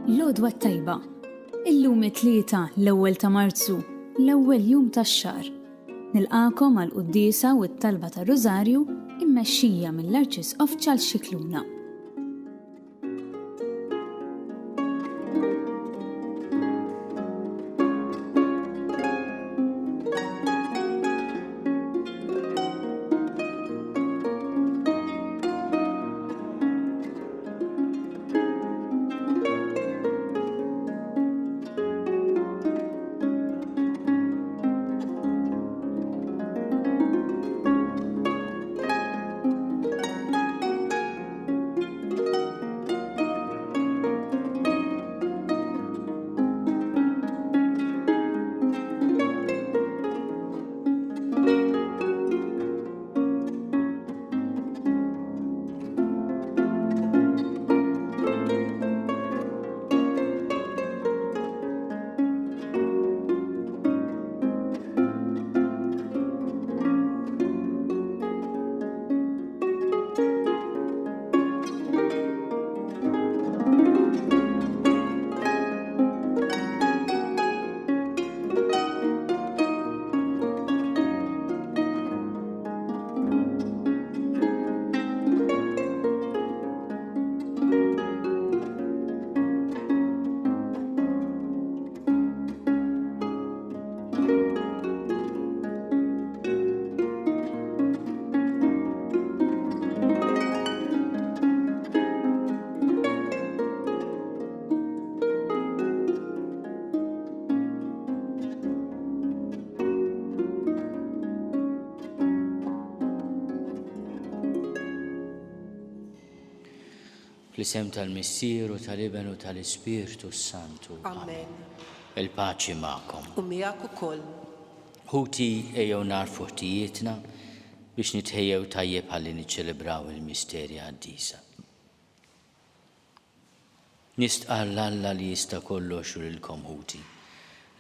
L-għodwa t-tajba. Illum it-Tlieta, l-ewwel ta' Marzu, l-ewwel jum tax-xahar. Nilqagħkom għall-quddiesa u t-talba tar-Rużarju immexxija mill-Arċisqof Charles Scicluna. Fl-isem tal-Missier u tal-Iben u tal-Ispirtu s-Santu. Amen. Il-paċi magħkom. U miegħek ukoll. Ħuti, ejjew nagħrfu ħtijietna biex nitħejjew tajjeb ħalli niċċelebraw il-misteri qaddisa. Nistqarr 'l Alla li jista' kollox u lilkom ħuti,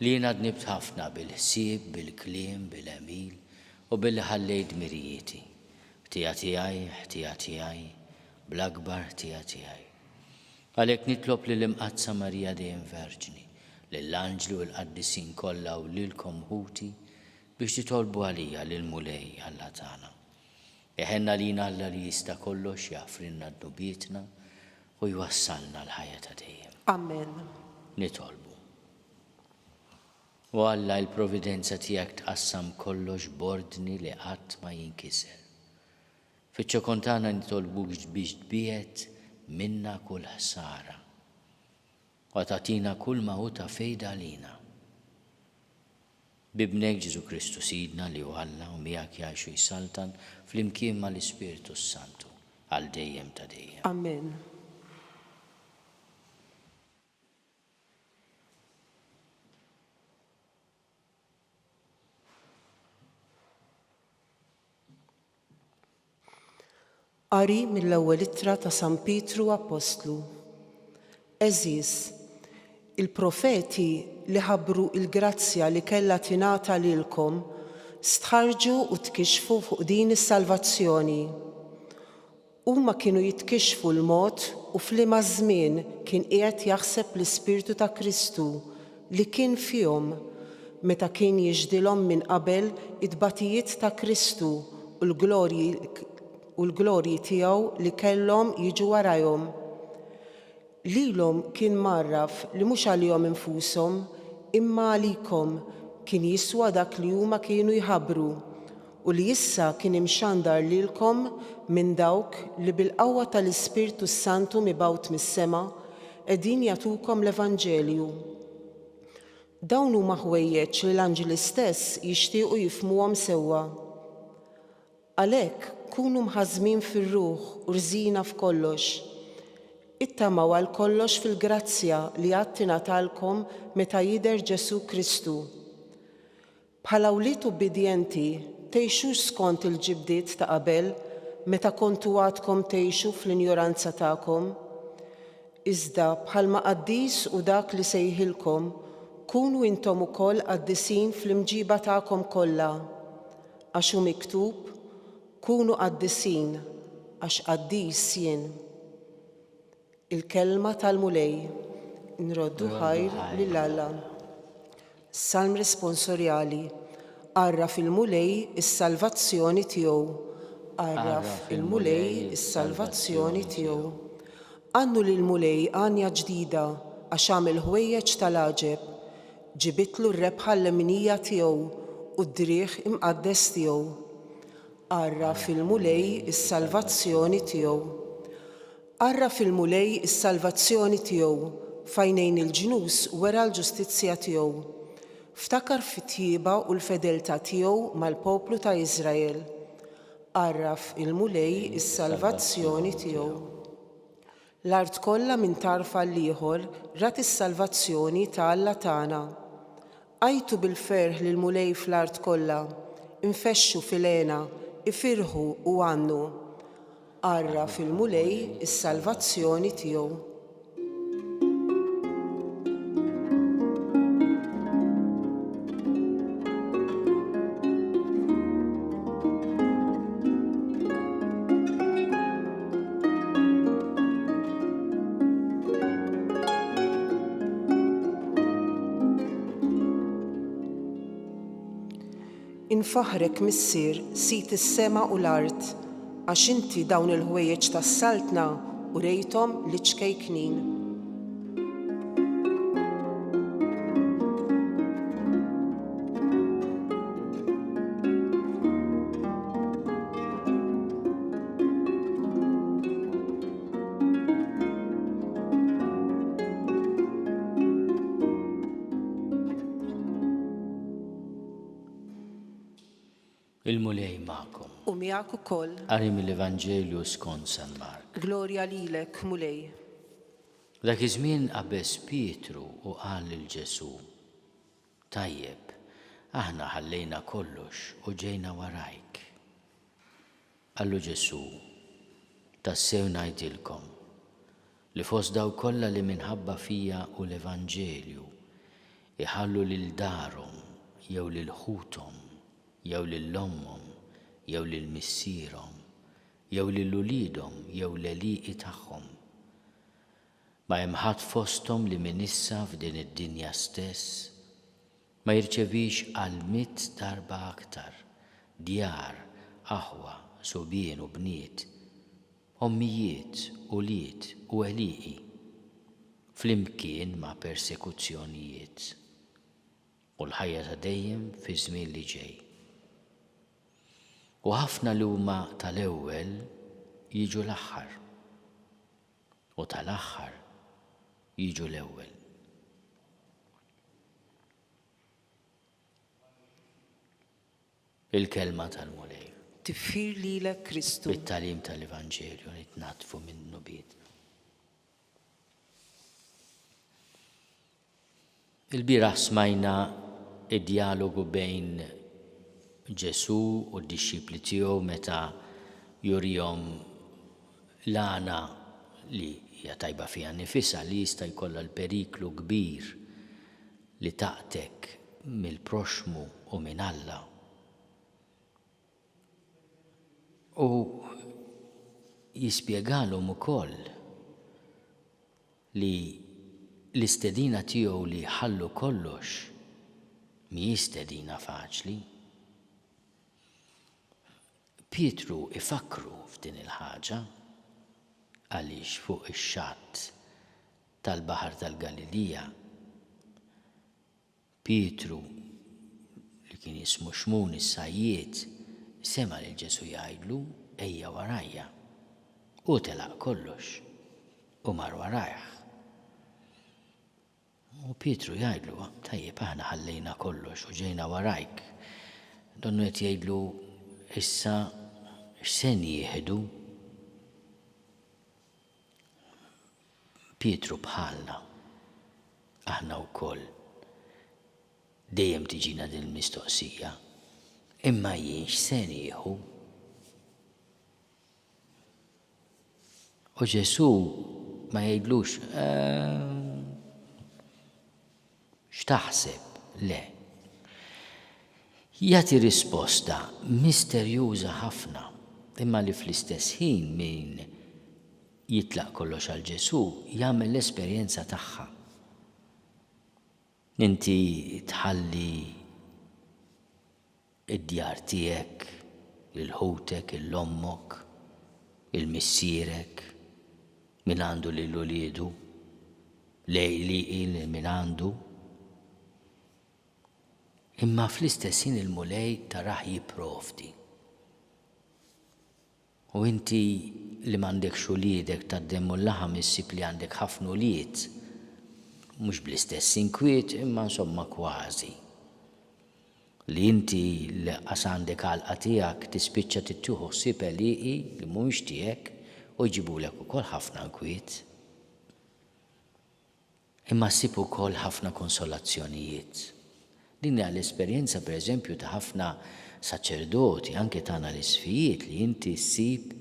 li jiena dnibt ħafna bil-ħsieb, bil-kliem, bil-għemil u billi ħallejt dmirijieti. Ħtija tiegħi, ħtija tiegħi, bl-akbar ħtija tiegħi. Għalhekk nitlob lill-Imqaddsa Marija dejjem Verġni, lill-anġli u l-qaddisin kollha u lilkom ħuti biex titolbu għalija lill-Mulej Alla tagħna. Iħenn għalina Alla li jista' kollox jaħfrilna dnubietna u jwassalna għall-ħajja ta' dejjem. Amen. Nitolbu. O Alla, il-providenza tiegħek tqassam kollox b'ordni li qatt ma jinkiser. Fiċ-ċokon tagħna nitolbuk biex tbiegħed minna kull ħsara u tagħtina kulma hu ta' fejda għalina. B'Ibnek Ġesù Kristu Sidna li hu Alla u miegħek jgħix u jsaltan flimkien mal-Ispirtu s-Santu għal dejjem ta' dejjem. Amen. Qari mill-Ewwel Ittra ta' San Pietru Appostlu. Għeżież, il-profeti li ħabbru l-grazzja li kellha tingħata lilkom stħarrġu u tkixxfu fuq din is-salvazzjoni. Huma kienu jitkixxfu l-mod u f'liema żmien kien qiegħed jaħseb l-Ispirtu ta' Kristu li kien fihom meta kien jixhdilhom minn qabel it-tbatijiet ta' Kristu u l-glorji u l-glorji tiegħu li kellhom jiġu warajhom. Lilhom kien mgħarraf li mhux għalihom infushom, imma għalikom, kien jiswa dak li huma kienu jħabbru, u li issa kien imxandar lilkom minn dawk li bil-qawwa tal-Ispirtu s-Santu mibgħut mis-sema qegħdin jagħtukom l-Evanġelju. Dawn huma ħwejjeġ li l-anġli stess jixtiequ jifhmuhom sewwa. Għalhekk, kunu mħażżmin fir-ruħ u rżina f'kollox. Ittamaw għal kollox fil-grazzja li għad tingħatalkom meta jidher Ġesù Kristu. Bħala wlied ubbidjenti, tgħixux skont il-ġibdiet ta' qabel, meta kontu għadkom tgħixu fl-injoranza tagħkom. Iżda, bħalma qaddis hu dak li sejħilkom, kunu intom ukoll qaddisin fl-imġiba tagħkom kollha. Għax hu miktub, Kunu qaddisin, għax qaddis jien. Il-Kelma tal-Mulej. Nroddu ħajr lil Alla. Salm Responsorjali Għarraf il-Mulej is-salvazzjoni tiegħu Għarraf il-Mulej is-salvazzjoni tiegħu. Għannu lill-Mulej għanja ġdida għax għamel ħwejjeġ tal-għaġeb. Ġibitlu r-rebħa l-leminija tiegħu u d-driegħ imqaddes tiegħu. Għarraf il-Mulej is-salvazzjoni tiegħu. Għarraf il-Mulej is-salvazzjoni tiegħu, f'għajnejn il-ġnus wera l-ġustizzja tiegħu. Ftakar fit-tjieba u l-fedeltà tiegħu mal-poplu ta' Iżrael. Għarraf il-Mulej is-salvazzjoni tiegħu. L-art kollha minn tarf għall-ieħor rat is-salvazzjoni ta' Alla tagħna. Għajtu bil-ferħ lill-Mulej fl-art kollha, infexxu fil-hena, ifirħu u għannu. Għarraf il-Mulej is-salvazzjoni tiegħu. Infaħħrek, Missier, Sid is-sema u l-art, għax inti dawn il-ħwejjeġ tas-saltna urejthom liċ-ċkejknin. Il-Mulej magħkom. U miegħek ukoll. Qari mill-Evanġelju skont San Mark. Glorja lilek, Mulej. Dak iż-żmien qabeż Pietru u qal lil Ġesù, Tajjeb, aħna ħallejna kollox u ġejna warajk. Qallu Ġesù, Tassew ngħidilkom, li fost dawk kollha li minħabba fija u l-evanġelju jħallu lil darhom jew lil ħuthom jew lil ommhom jew lil missierhom jew lil uliedhom jew l-għelieqi tagħhom, ma hemm ħadd fosthom li minn issa f'din id-dinja stess Ma jirċevix għal mitt darba aktar, djar, aħwa, subien u bniet, ommijiet, ulied u għelieqi, flimkien ma' persekuzzjonijiet, u l-ħajja ta' dejjem fiż-żmien li ġej. U ħafna li huma tal-ewwel jiġu l-aħħar, u tal-aħħar jiġu l-ewwel. Il-Kelma tal-Mulej. Tifħir lilek Kristu. Bit-tagħlim tal-Evanġelju nitnaddfu minn dnubietna. Ilbieraħ smajna d-djalogu bejn Ġesù u d-dixxipli tiegħu meta jurihom l-għana li hija tajba fiha nnifisha li jista' jkollha l-periklu kbir li taqtgħek mill-proxxmu u minn Alla. U jispjegalhom ukoll li l-istedina tiegħu li jħallu kollox mhijiex stedina faċli. Pietru ifakkru f'din il-ħaġa għaliex fuq ix-xatt tal-Baħar tal-Galilija, Pietru, li kien jismu Xmun is-sajjied, sema' lil Ġesù jgħidlu, Ejja warajja. Hu telaq kollox u mar warajh. U Pietru jgħidlu, Tajjeb, aħna ħallejna kollox u ġejna warajk. Donnu qed jgħidlu, Issa x'se nieħdu? Pietru bħalna, aħna wkoll dejjem tiġina din il-mistoqsija, Imma jien x'se nieħu? U Ġesù ma jgħidlux, X'taħseb? Le. Jagħti risposta misterjuża ħafna, imma li fl-istess ħin min jitlaq kollox għal Ġesù jagħmel l-esperjenza tagħha. Inti tħalli id-djar tiegħek, lil ħutek, 'il ommok, 'il missierek, min għandu lil uliedu, l-għelieqi lil min għandu. Imma fl-istess ħin il-Mulej tarah jipprovdi. U inti li m'għandekx uliedek tad-demm u l-laħam issib li għandek ħafna ulied, mhux bl-istess inkwiet imma insomma kważi. Li inti li qas għandek għalqa tiegħek tispiċċa trid tieħu ħsieb għelieqi li mhumiex tiegħek u jġibulek ukoll ħafna nkwiet. Imma ssib ukoll ħafna konsolazzjonijiet. Din hija l-esperjenza, per eżempju, ta' ħafna saċerdoti, anke tagħna l-isqfijiet, li inti ssib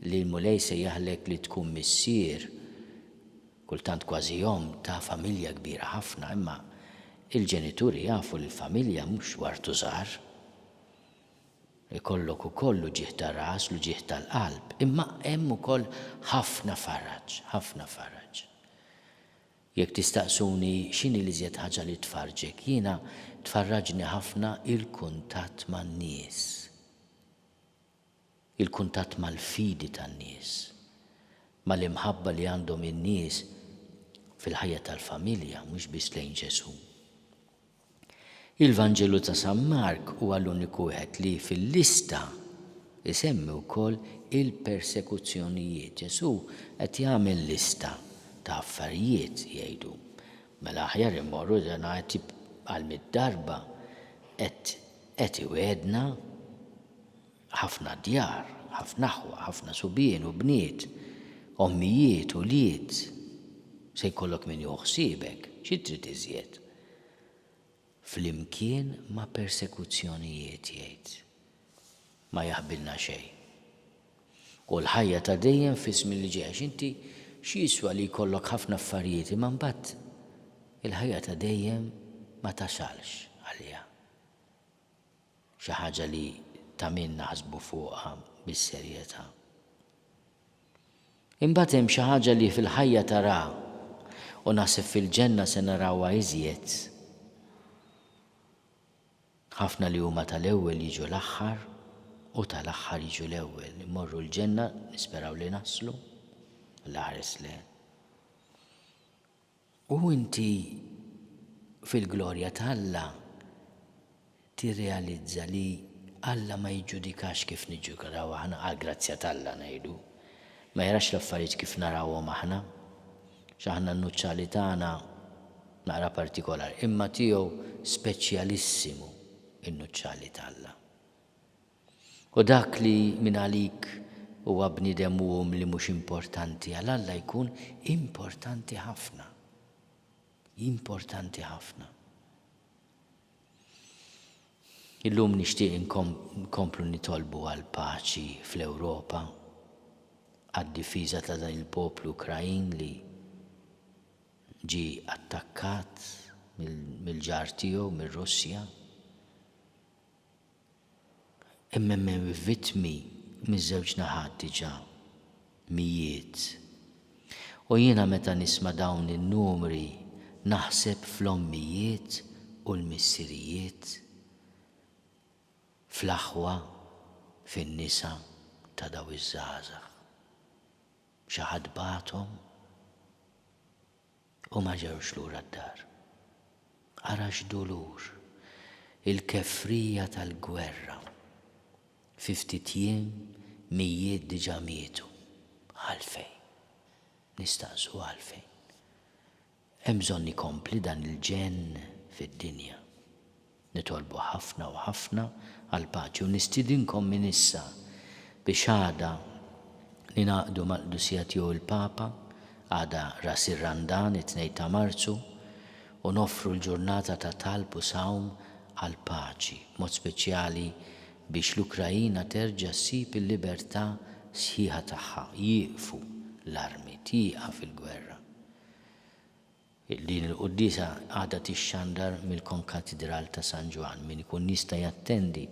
li l-Mulej sejjaħlek li tkun missier, kultant kważi omm, ta' familja kbira ħafna, imma il-ġenituri jafu li l-familja mhux wartu żgħar. Ikollok ukoll l-uġigħ tar-ras, l-uġigħ tal-qalb, imma hemm ukoll ħafna faraġ, ħafna faraġ. Jekk tistaqsuni x'inhi l-iżjed ħaġa li tfarrġek, jiena tfarraġni ħafna il-kuntatt man-nies. Il-kuntatt mal-fidi tan-nies, mal-imħabba li għandhom in-nies fil-ħajja tal-familja, mhux biss lejn Ġesù. Il-Vanġelu ta' San Mark huwa l-uniku wieħed li fil-lista jsemmi wkoll il-persekuzzjonijiet. Ġesù qed jagħmel lista ta' affarijiet, jgħidu. Mela aħjar immorru dan qed għal mid-darba qed qed iwegħdna ħafna djar, ħafna aħwa, ħafna subien u bniet, ommijiet, ulied. Se jkollok min jieħu ħsiebek, xi trid iżjed? Flimkien ma' persekuzzjonijiet, jgħid. Ma jaħbilna xejn. U l-ħajja ta' dejjem fiż-żmien li ġej, għax inti x'jiswa li jkollok ħafna affarijiet imma mbagħad il-ħajja ta' dejjem ma tasalx għaliha. Xi ħaġa li ta' min naħsbu fuqha bis-serjetà. Imbagħad hemm xi ħaġa li fil-ħajja tara u naħseb fil-ġenna se narawha iżjed. Ħafna li huma tal-ewwel jiġu l-aħħar u tal-aħħar jiġu l-ewwel. Immorru l-ġenna nisperaw li naslu, Alla ħares le. U inti fil-glorja t'Alla tirrealizza li Alla ma jiġġudikax kif niġġudikaw aħna, għall-grazzja t'Alla ngħidu. Ma jarax l-affarijiet kif narawhom aħna. Għax aħna n-nuċċali tagħna naqra partikolari, imma tiegħu speċjalissimu n-nuċċali t'Alla. U dak li mingħalik huwa bniedem umli mhux importanti għal Alla jkun importanti ħafna. Importanti ħafna. Illum nixtieq nkomplu nitolbu għall-paċi fl-Ewropa, għad-difiża ta' dan il-poplu Ukrain li ġie attakkat mill-ġar tiegħu, mir-Russja. Imma hemm vittmi miż-żewġ naħat diġà, mijiet. U jiena meta nisma' dawn in-numri naħseb fl-ommijiet u l-missirijiet, fl-aħwa, fin-nisa ta' dawn iż-żgħażagħ. Xi ħadd bagħathom U ma ġewx lura d-dar. Ara x'dulur! Il-kefrija tal-gwerra. Fi ftit jiem mijiet diġà mietu. Għalfejn? Nistaqsu għalfejn. Hemm bżonn ikompli dan il-ġenn fid-dinja. Nitolbu ħafna u ħafna għall-paċi u nistidinkom minn issa biex għada ningħaqdu mal-Qdusija Tiegħu l-Papa, għada Ras ir-Randan, it-Tnejn ta' Marzu, u noffru l-ġurnata ta' talb u sawm għall-paċi, b'mod speċjali biex l-Ukraina terġa' ssib il-libertà sħiħa tagħha, jieqfu l-armi, tieqaf il-gwerra. Din il-quddiesa għadha tixxandar mill-Konkatidral ta' San Ġwann. Min ikun jista' jattendi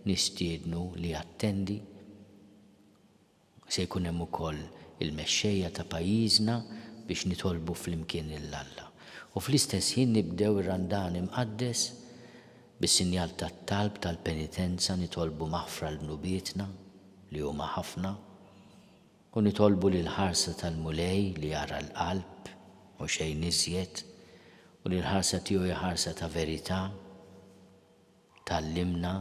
nistiednu li jattendi. Se jkun hemm ukoll il-mexxejja ta' pajjiżna biex nitolbu flimkien lil Alla. U fl-istess ħin nibdew ir-Randan Imqaddes bis-sinjal tat-talb tal-penitenza nitolbu maħfra għal dnubietna, li huma ħafna, u nitolbu li l-ħarsa tal-Mulej li jara l-qalb u xejn iżjed, u li l-ħarsa tiegħu hi ħarsa ta' verità, tgħallimna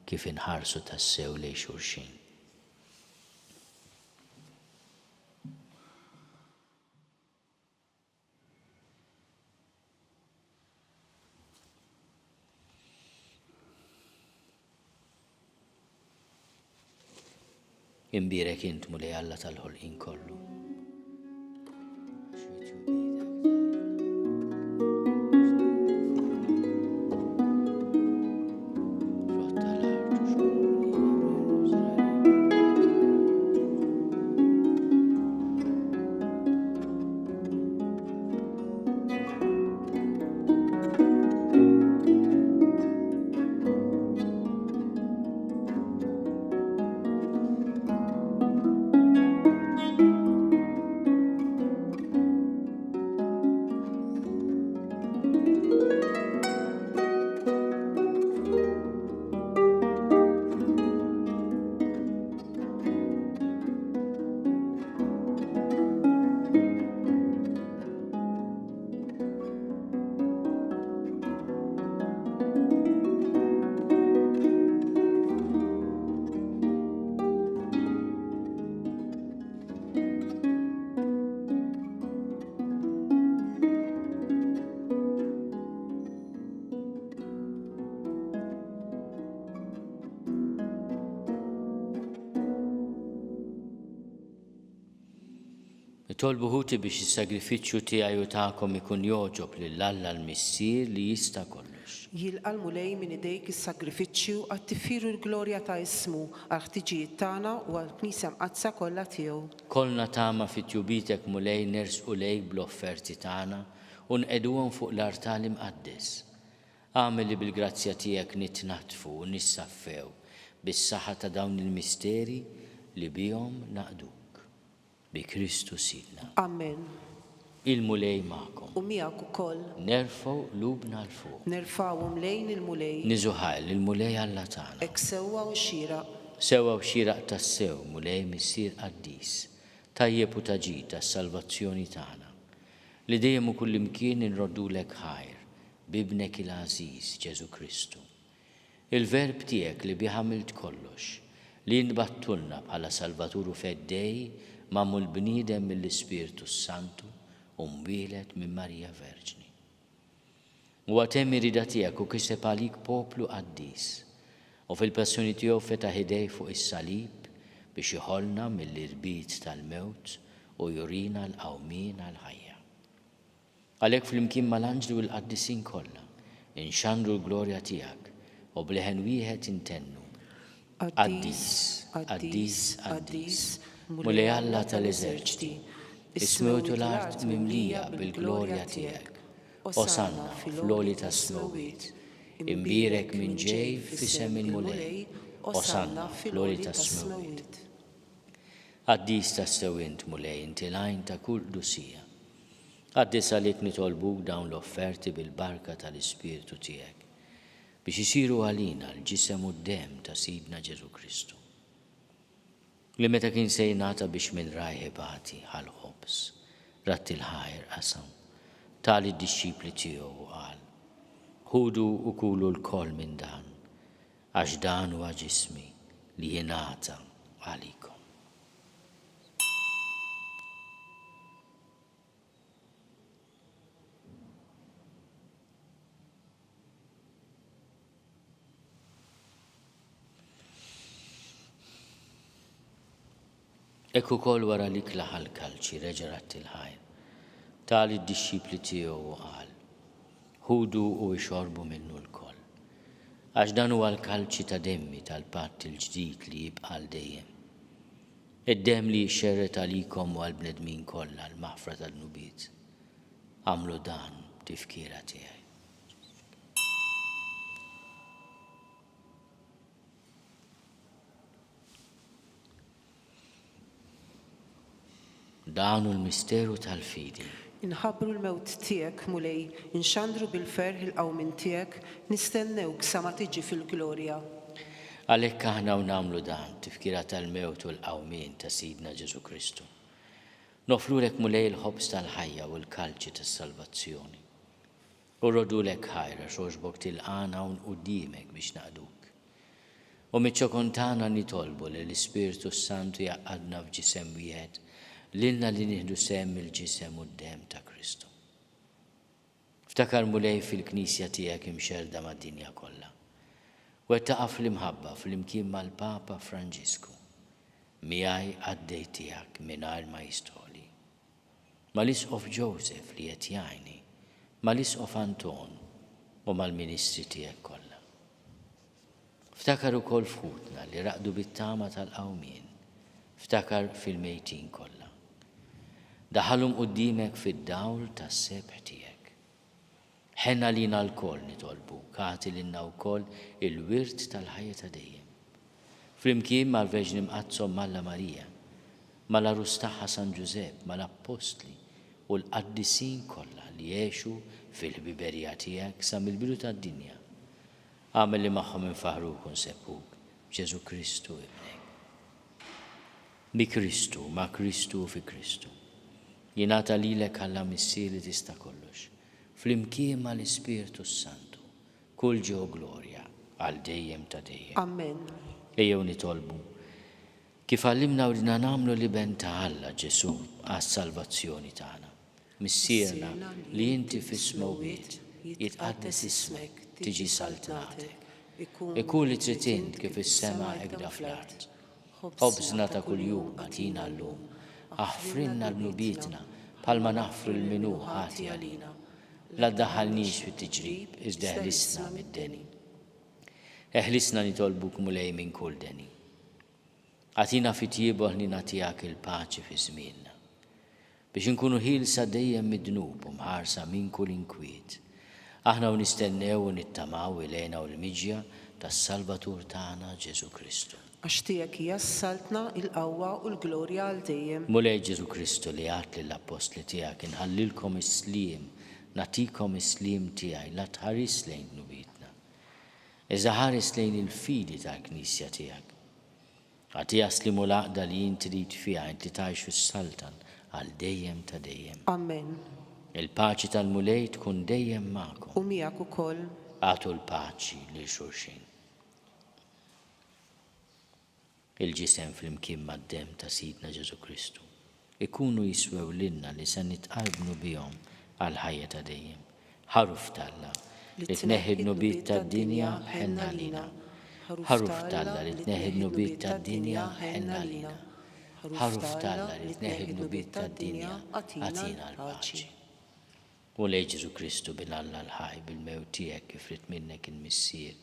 kif inħarsu tassew lejn xulxin. Imbierek int, Mulej Alla tal-ħolqien kollu. Nitolbu ħuti biex is-sagrifiċċju tiegħi u tagħkom ikun jogħġob lil Alla l-Missier li jista' kollox. Jilqa' l-Mulej minn idejk is-sagrifiċċju għat-tifħir u l-glorja ta' ismu, għall-ħtiġijiet tagħna u għall-Knisja Mqaddsa kollha tiegħu. Kollna tama fi tjubitek Mulej nersqu lejk bl-offerti tagħna u nqegħduhom fuq l-artal imqaddes. Agħmel li bil-grazzja tiegħek nitnaddfu u nissaffew bis-saħħa ta' dawn il-misteri li bihom naqduk. Bi Kristu Sidna. Amen. Il-Mulej magħkom. U miegħek ukoll. Nerfgħu qlubna 'l fuq. Nerfgħuhom lejn il-Mulej. Niżu ħajr lill-Mulej Alla tagħna. Hekk sewwa u xieraq. Sewwa u xieraq tassew, Mulej Missier qaddis, tajjeb u ta' ġid għas-salvazzjoni tagħna, li dejjem u kullimkien inroddulek ħajr b'Ibnek il-għażiż Ġesù Kristu. Il-Verb tiegħek li bih għamilt kollox, li int bgħattulna bħala Salvatur u Feddej magħmul bniedem mill-Ispirtu s-Santu u mwieled minn Marija Verġni. Huwa temm ir-rieda tiegħek u kiseb għalik poplu qaddis, u fil-passjoni tiegħu fetaħ idejh fuq is-salib biex iħollna mill-irbit tal-mewt u jurina l-qawmien għall-ħajja. Għalhekk flimkien mal-anġli u l-qaddisin kollha, inxandru l-glorja tiegħek u b'leħen wieħed intennu, Qaddis, qaddis, qaddis, Mulej Alla tal-eżerċti, is-smewt u l-art mimlija bil-glorja tiegħek. Osanna fl-għoli tas-smewwiet. Imbierek min ġej f'isem il-Mulej. Osanna fl-għoli tas-smewwiet. Qaddis tassew int, Mulej, inti l-għajn ta' kull qdusija. Qaddis għalik nitolbuk dawn l-offerti bil-barka tal-Ispirtu tiegħek, biex isiru għalina l-ġisem u d-demm ta' Sidna Ġesù Kristu, li meta kien se jingħata biex minn rajh ibati, ħa l-ħobż, radd il-ħajr, qasam, ta lid-dixxipli tiegħu u qal, Ħudu u kulu lkoll minn dan, għax dan huwa ġismi li jingħata għalikom. Hekk ukoll wara li klaħa l-kalċi reġa' radd il-ħajr, ta lid-dixxipli tiegħu u qal, Ħudu u ixorbu minnu lkoll. Għax dan huwa l-kalċi ta' demmi tal-patt il-ġdid li jibqa' għal dejjem. Id-demm li jixxerred għalikom u għall-bnedmin kollha għall-maħfra tad-dnubiet. Agħmlu dan b'tifkira tiegħi. Dan hu l-misteru tal-fidi. Inħabbru l-mewt tiegħek, Mulej, inxandru bil-ferħ il-qawmien tiegħek, nistennewk sa ma tiġi fil-glorja. Għalhekk aħna u nagħmlu dan, tifkira tal-mewt u l-qawmien ta' Sidna Ġesù Kristu. Noffrulek Mulej il-ħobż tal-ħajja u l-kalċi tas-salvazzjoni. U rroddulek ħajr għax għoġbok tilqagħna hawn quddiemek biex naqduk. U miċ-ċokon tagħna nitolbu li l-Ispirtu s-Santu jgħaqqadna f'ġisem wieħed lilna li nieħdu sehem mill-ġisem u d-demm ta' Kristu. Ftakar Mulej fil-Knisja tiegħek imxerrda mad-dinja kollha. Wettaqha fl-imħabba flimkien mal-Papa Franġisku, miegħi qaddej tiegħek mingħajr ma jistħoli. Mal-Isqof Joseph li qed jgħinni, mal-Isqof Anton u mal-ministri tiegħek kollha. Ftakar ukoll f'ħutna li raqdu bit-tama tal-qawmien, ftakar fil-mejtin kollha. Daħħalhom quddiemek fid-dawl tas-sebħ tiegħek. Ħenn għalina lkoll, nitolbuk, agħti lilna wkoll il-wirt tal-ħajja ta' dejjem. Flimkien mal-Verġni Mqaddsa Omm Alla Marija, mal-Għarus tagħha San Ġużepp, mal-Appostli u l-qaddisin kollha li għexu fil-ħbiberija tiegħek sa mill-bidu tad-dinja, agħmel li magħhom infaħħruk u nsebbħuk b'Ġesù Kristu Ibnek. Bi Kristu, ma' Kristu u fi Kristu. Jingħata lilek Alla Missier li tista' kollox, flimkien ma' l-Ispirtu s-Santu, kull ġieħ u glorja, għal dejjem ta' dejjem. Amen. Ejjew nitolbu, kif għallimna u ridna nagħmlu l-Iben ta' Alla, Ġesù, għas-salvazzjoni tagħna. Missierna li inti fis-smewwiet, jitqaddes ismek, tiġi saltnatek. Ikun li trid int kif fis-sema hekk fl-art. Ħobżna ta' kuljum agħtina llum. Aħfrilna dnubietna, bħalma naħfru lil min hu ħati għalina. La ddaħħalniex fit-tiġrib, iżda eħlisna mid-deni. Eħlisna nitolbuk Mulej minn kull deni. Agħtina fit-tjieba u l-ħniena tiegħek il-paċi fi żmienna. Biex inkunu ħielsa dejjem mid-dnub u mħarsa minn kull inkwiet, aħna u nistennew u nittamaw il-hena u l-miġja tas-Salvatur tagħna Ġesù Kristu. Għax tiegħek hija s-saltna, il-qawwa u l-glorja għal dejjem. Mulej Ġesù Kristu li għedt lill-appostli tiegħek inħallilkom is-sliem, nagħtikom is-sliem tiegħi, la tħarisx lejn dnubietna, iżda ħares lejn il-fidi tal-Knisja tiegħek. Agħtiha s-sliem u l-għaqda li int trid fiha, int li tgħix u ssaltan għal dejjem ta' dejjem. Amen. Il-paċi tal-Mulej tkun dejjem magħkom. U miegħek ukoll. Agħtu l-paċi lil xulxin. Il-ġisem flimkien mad-demm ta' Sidna Ġesù Kristu ikunu jiswew lilna li se nitqarbnu bihom għall-ħajja ta' dejjem. Ħaruf t'Alla, li tneħħi d-dnubiet tad-dinja, ħenn għalina. Ħaruf t'Alla, li tneħħi d-dnubiet tad-dinja, ħenn għalina. Ħaruf t'Alla, li tneħħi d-dnubiet tad-dinja, agħtina l-paċi. Mulej Ġesù Kristu, Bin Alla l-ħaj, bil-mewt tiegħek kif ried minnek il-Missier,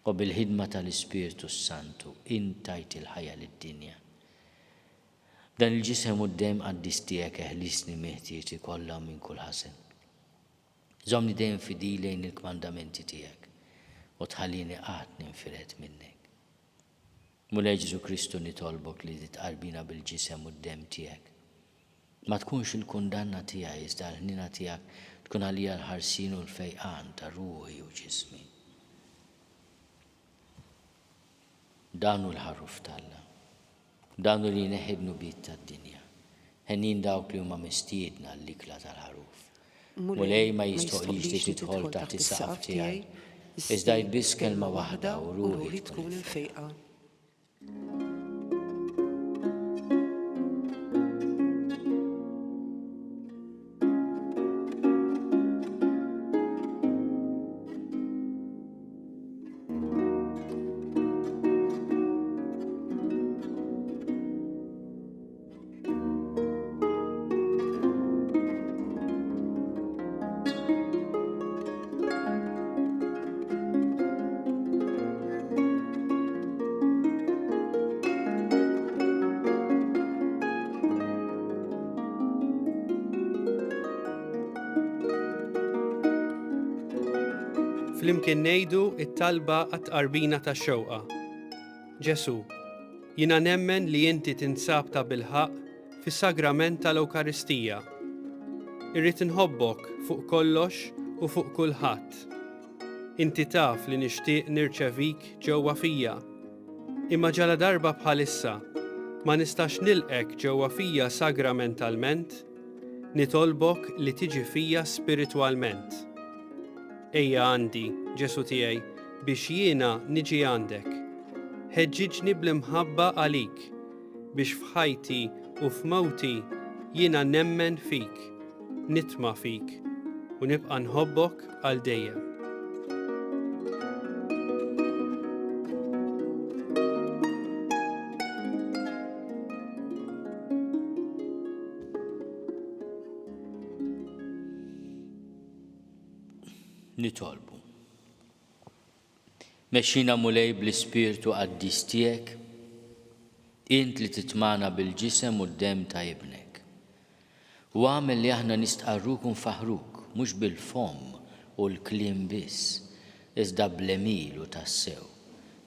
u bil-ħidma tal-Ispirtu s-Santu, int tajt il-ħajja lid-dinja. B'dan il-Ġisem u d-Demm qaddis tiegħek eħlisni minn ħtieti kollha u minn kull ħażen. Żommni dejjem fidil lejn il-kmandamenti tiegħek u tħallini qatt ninfired minnek. Mulej Ġesù Kristu nitolbok li titqarbina bil-Ġisem u d-Demm tiegħek. Ma tkunx il-kundanna tiegħi iżda l-ħniena tiegħek tkun għalija l-ħarsien u l-fejqan ta' ruħi u ġismi. Dan hu l-Ħaruf t'Alla. Dan hu li jneħħi d-dnubiet tad-dinja. Henjin dawk li huma mistiedna għall-ikla tal-Ħaruf. Mulej, ma jistħoqlix li tidħol taħt is-saqaf tiegħi, iżda għid biss kelma waħda u ruħi tkun imfejqa. Flimkien ngħidu it-talba għat-tqarbina tax-xewqa. Ġesù, jiena nemmen li inti tinsab tabilħaqq fis-sagrament tal-Ewkaristija. Irrid inħobbok fuq kollox u fuq kulħadd. Inti taf li nixtieq nirċevik ġewwa fija. Imma ġaladarba bħalissa ma nistax nilqgħek ġewwa fija sagramentalment, nitolbok li tiġi fija spiritwalment. Ejja għandi, Ġesù tiegħi, biex jiena niġi għandek. Ħeġġiġni bl-imħabba għalik, biex f'ħajti u f'mewti jiena nemmen fik, nitma' fik, u nibqa' nħobbok għal dejjem. Nitolbu. Mexxina Mulej bl-Ispirtu qaddis tiegħek, int li titmagħna bil-ġisem u d-demm ta' Ibnek. U agħmel li aħna nistqarruk u nfaħħruk, mhux bil-fomm u l-kliem biss, iżda bl-għemil u tassew,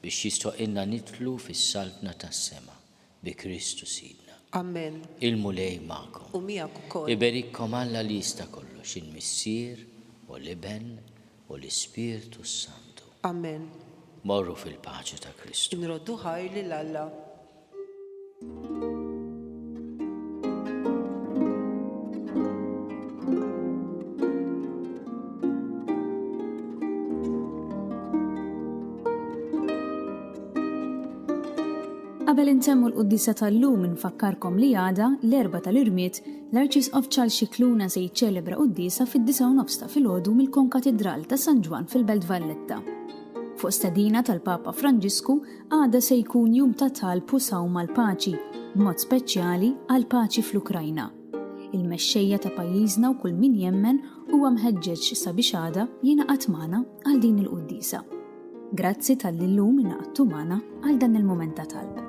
biex jistħoqqilna nidħlu fis-Saltna tas-sema, bi Kristu Sidna. Amen. Il-Mulej magħkom. U miegħek ukoll. Iberikkom Alla li jista' kollox, il-Missier, u l-Iben, u l-Ispirtu s-Santu. Amen. Morru fil-paċi ta' Kristu. Inroddu ħajr lil Alla. Qabel intemmu l-quddiesa tal-lum infakkarkom li għada, l-Erbgħa tal-Irmied, l-Arċisqof Charles Scicluna se jiċċelebra quddiesa fid-disgħa u nofs ta' filgħodu mill-Konkatidral ta' San Ġwann fil-Belt Valletta. Fuq stedina tal-Papa Franġisku, Għada se jkun jum ta' talb u sawm għall-paċi, b'mod speċjali għall-paċi fl-Ukrajna. Il-mexxejja ta' pajjiżna u kull min jemmen huwa mħeġġeġ sabiex għada jingħaqad magħna għal din il-quddiesa. Grazzi talli llum ingħaqadtu magħna għal dan il-mument ta' talb.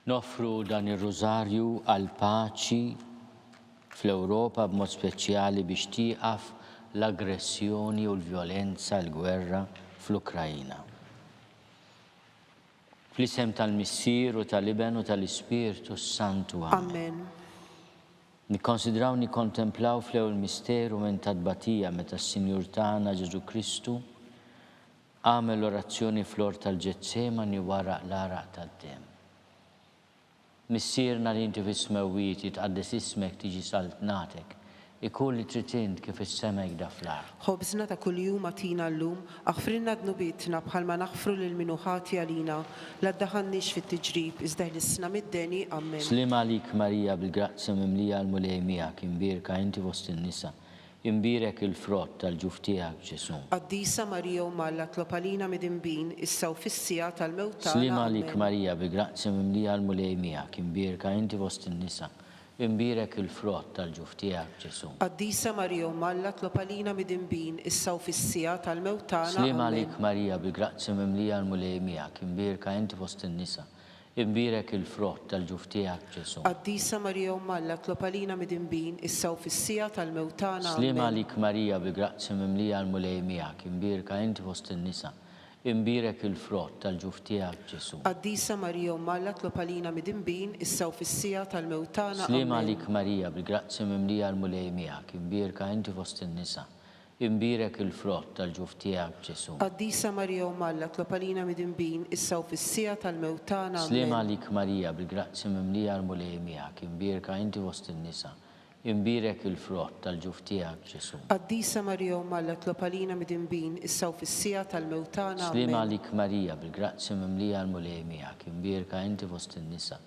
Noffru dan ir-Rużarju għall-paċi fl-Ewropa b'mod speċjali biex tieqaf l-aggressjoni u l-vjolenza, l-gwerra fl-Ukraina. Fl-isem tal-Missier u tal-Iben u tal-Ispirtu s-Santu. Amen. Nikkonsidraw nikkontemplaw fl-ewwel misteru minn tat-tbatija meta s-Sinjur tagħna Ġesù Kristu Agħmel l-orazzjoni fl-ort tal-Ġetsemani wara l-għaraq tad-demm. Missierna li inti fis-smewwiet, jitqaddes ismek, tiġi saltnatek, ikun li trid int kif fis-sema hekk da fl-art. Ħobżna ta' kuljum agħtina llum, aħfrilna dnubietna bħalma naħfru lil min hu ħati għalina, la ddaħħalniex fit-tiġrib, iżda ħlisna mid-deni. Ammen. Sliem għalik Marija bil-grazzja mimlija l-Mulej miegħek, imbierka inti fost in-nisa, Imbierek il-frott tal-ġuf tiegħek, Ġesù. Qaddisa Marija Omm Alla tlob għalina midinbin, issa u fis-siegħa tal-mewt tagħna. Sliem għalik Amen. Marija, bi grazzja mimlija l-Mulej miegħek, imbierka inti fost in-nisa, imbierek il-frott tal-ġuf tiegħek, Ġesù. Qaddisa Marija Omm Alla tlob għalina midinbin, issa u fis-siegħa tal-mewt tagħna. Sliem Amen. għalik Marija, bi grazzja mimlija l-Mulej miegħek, imbierka inti fost in-nisa, Imbierek il-frott tal-ġuf tiegħek, Ġesù. Qaddisa Marija Omm Alla tlob għalina midinbin, issa u fis-siegħa tal-mewt tagħna. Sliem Ammen. għalik Marija bi grazzja mimlija l-Mulej miegħek, imbierka inti fost in-nisa, imbierek il-frott tal-ġuf tiegħek, Ġesù. Qaddisa Marija Omm Alla tlob għalina midinbin, issa u fis-siegħa tal-mewt tagħna. Sliem Ammen. għalik Marija bi grazzja mimlija l-Mulej miegħek, imbierka inti fost in-nisa, Imbierek il-frott tal-ġuf tiegħek, Ġesù. Qaddisa Marija Omm Alla tlob għalina midinbin, issa u fis-siegħa tal-mewt tagħna. Sliem Ammen. għalik Marija, bil-grazzja mimlija l-Mulej miegħek, imbierka inti fost in-nisa, imbierek il-frott tal-ġuf tiegħek, Ġesù. Qaddisa Marija Omm Alla tlob għalina midinbin, issa u fis-siegħa tal-mewt tagħna. Sliem Ammen. għalik Marija, bil-grazzja mimlija l-Mulej miegħek, imbierka inti fost in-nisa,.